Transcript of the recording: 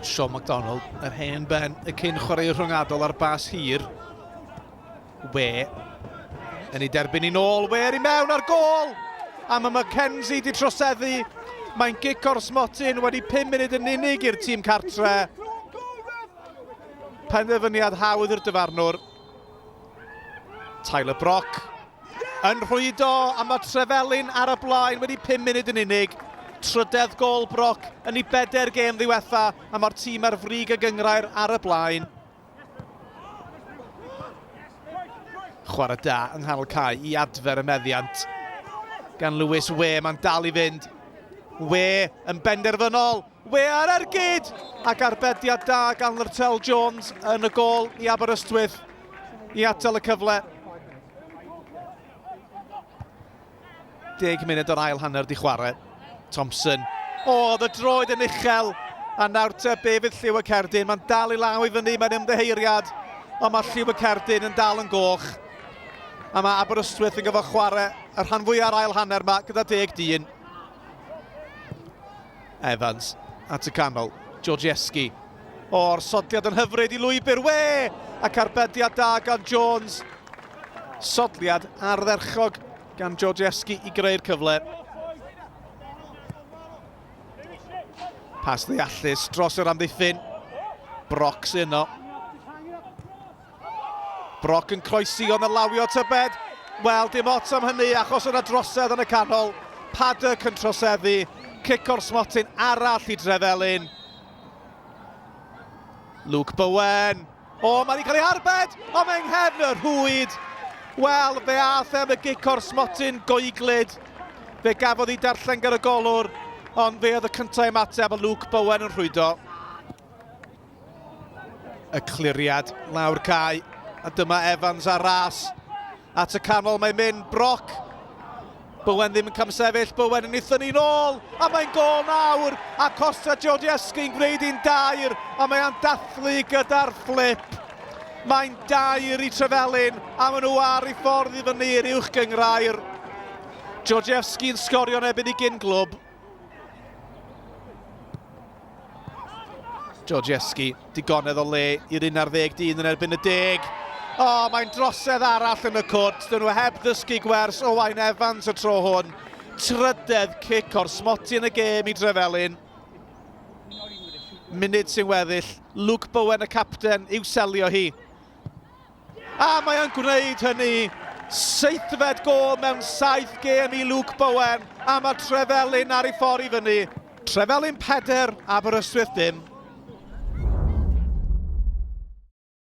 Sean McDonald, yr hen ben, y cyn chwaraewr rhyngadol ar bas hir. We yn ei derbyn i'n ôl, We i mewn ar gôl! A mae McKenzie di troseddu. Mae'n gic o'r smotyn wedi 5 munud yn unig i'r tîm cartre. Penderfyniad hawdd i'r dyfarnwr. Tyler Brock yn rhwydo a mae Trefelin ar y blaen wedi 5 munud yn unig. Trydedd gol Brock yn ei bedair gêm ddiwetha a mae'r tîm ar frig y gynghrair ar y blaen. Chwarae da yng nghanol cae i adfer y meddiant gan Lewis We, mae'n dal i fynd. We yn benderfynol, We ar ergyd! Ac arbediad da gan Lyrtel Jones yn y gôl i Aberystwyth i atal y cyfle. 10 munud o'r ail hanner di chwarae. Thompson. O, oedd y droed yn uchel. A nawr te, be fydd lliw y cerdyn? Mae'n dal i law i fyny, mae'n ymddeheiriad. Ond mae lliw y cerdyn yn dal yn goch. A mae Aberystwyth yn gyfo chwarae y rhan fwyaf o'r ail hanner yma gyda deg dyn. Evans at y canol. Georgievski. O'r sodliad yn hyfryd i lwybr. We! Ac arbediad da gan Jones. Sodliad ardderchog gan Georgievski i greu'r cyfle. Pas ddeallus dros yr amddiffyn. Brock sy'n yno. Brock yn croesi ond yn lawio tybed. Wel, dim ots am hynny achos yna drosedd yn y canol. Paddock yn troseddu. Cic o'r smotyn arall i Drefelin. Luke Bowen. O, mae wedi cael ei arbed, ond mae'n nghefn y rhwyd. Wel, fe ath e am y gic o'r smotyn goeglyd. Fe gafodd ei darllen gan y golwr, ond fe oedd y cyntaf ymateb a Luke Bowen yn rhwydo. Y cliriad lawr cae. A dyma Evans ar ras. At y canol mae'n mynd. Brock. Bowen ddim yn camsefyll. Bowen yn ei thynnu'n ôl. A mae'n gol nawr. A Costa Georgievski'n gwneud un dair. A mae o'n dathlu gyda'r fflip. Mae'n dair i Trefelin. A maen nhw ar ei ffordd i fyny i'r uwch gynghrair. Georgievski'n sgorio yn erbyn ei gyn glwb. Georgievski, digonedd o le i'r 11 dyn yn erbyn y deg. O, oh, mae'n drosedd arall yn y cwrt. Dyn nhw heb ddysgu gwers Owain Evans y tro hwn. Trydedd cic o'r smoti yn y gêm i Drefelin. Munud sy'n weddill. Luke Bowen y capten i'w selio hi. A mae o'n gwneud hynny. Seithfed gôl mewn saith gêm i Luke Bowen, a mae Trefelin ar ei ffordd i fyny. Trefelin 4, Aberystwyth dim.